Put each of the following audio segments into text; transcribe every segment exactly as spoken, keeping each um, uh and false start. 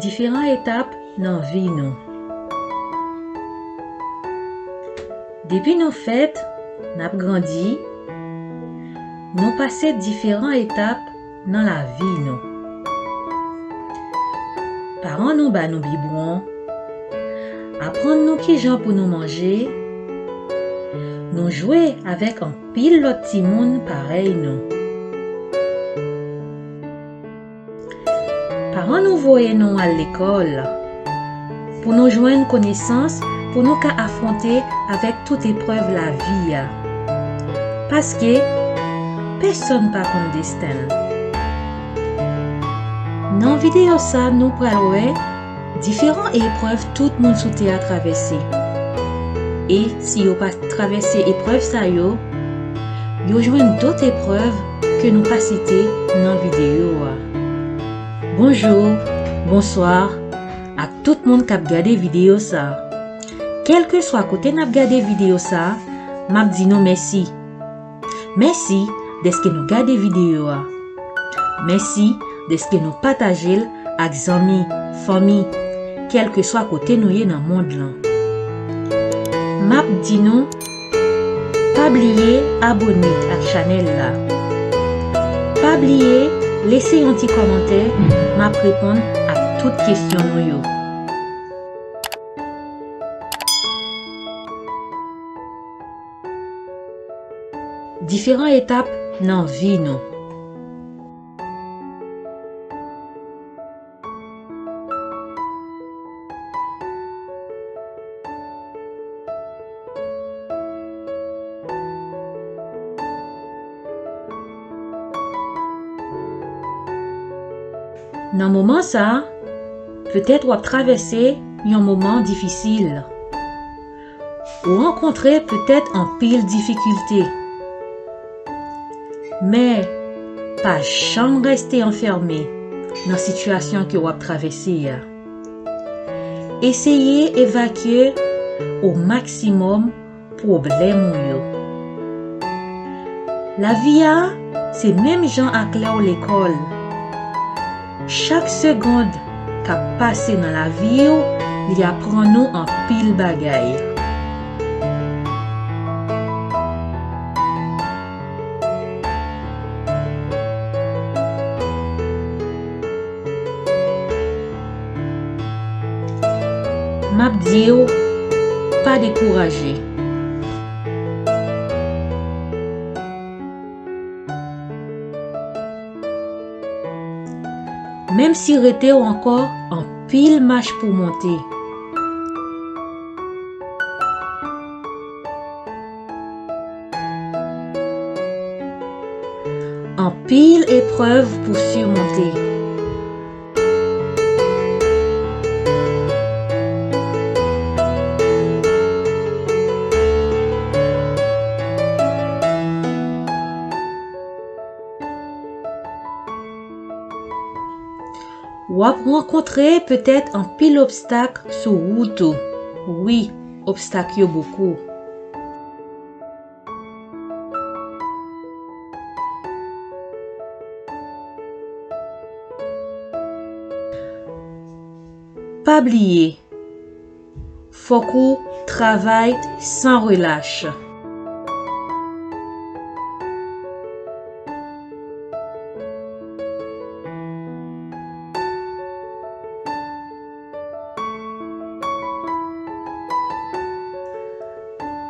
Diferan etap nan vi nou. Depi nou fèt, n ap grandi, nou pase diferan etap nan lavi nou. Paran nou ba nou bibwon, aprann nou kijan pou nou manje, nou jwe avèk anpil lòt timoun parèy nou. Paran nou voye nou al lekòl pou nou jwenn konesans pou nou ka afwonte avèk tout eprèv lavi a. Paske pèsonn pa konn desten l. Nan videyo sa, nou pral wè diferan eprèv tout moun sou tè a travèse. E si yo pa travèse eprèv sa yo, yo jwenn dòt eprèv ke nou pa site nan videyo a. Bonjou, bonswa ak tout moun k ap gade videyo sa. Kèlkeswa kote n ap gade videyo sa, m ap di nou mèsi. Mèsi dèske nou gade videyo a. Mèsi dèske nou pataje l ak zanmi, fanmi, kèlkeswa kote nou ye nan mond lan. M ap di nou, pa bliye abòne ak chanèl la. Pa bliye lese yon ti kòmantè, m ap reponn ak tout kesyon nou yo. Diferan etap nan vi nou. Nan moman sa, petèt w ap travèse yon moman difisil. Ou rankontre petèt anpil difikilte. Men, pa janm rete anfème nan sitiyasyon ke w ap travèse a. Eseye evakye o maksimòm pwoblèm ou yo. Lavi a se menm jan ak lè w lekòl. Chak segond k ap pase nan lavi w, li aprann ou anpil bagay. M ap di w, pa dekouraje. Menm si rete w ankò anpil mach pou monte. Anpil eprèv pou simonte. W ap rankontre petèt anpil obstak sou wout ou. Wi, obstak yo bokou. Pa bliye, fòk ou travay san relach.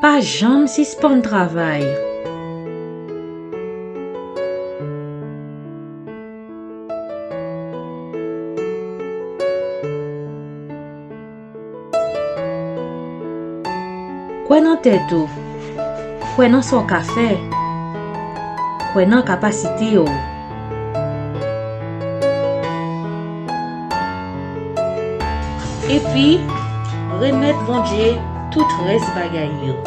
Pa janm sispann travay. Kwè nan tèt ou. Kwè nan sa w ka fè. Kwè nan kapasite w. Epi, remèt Bondye tout rès bagay yo.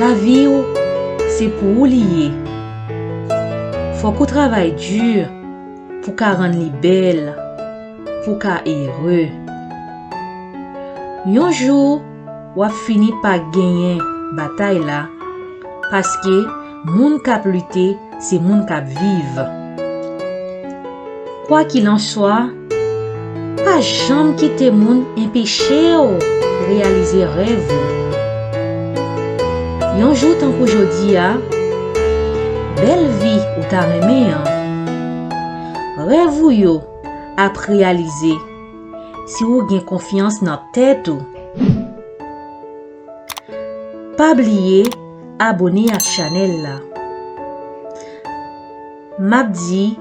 Lavi w, se pou ou li ye. Fòk ou travay di pou ka rann li bèl, pou ka ere. Yon jou, w ap fini pa genyen batay la, paske moun k ap lite se moun k ap viv. Kwakilanswa, pa janm kite moun enpeche w reyalize rèv ou. Yon jou tankou jodi a, bèl vi ou ta renmen an, rèv ou yo ap reyalize si ou gen konfyans nan tèt ou. Pa bliye abone ak chanèl la. M ap di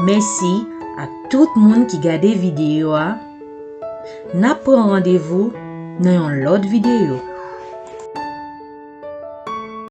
mèsi ak tout moun ki gade videyo a. N ap pran randevou nan yon lòt videyo.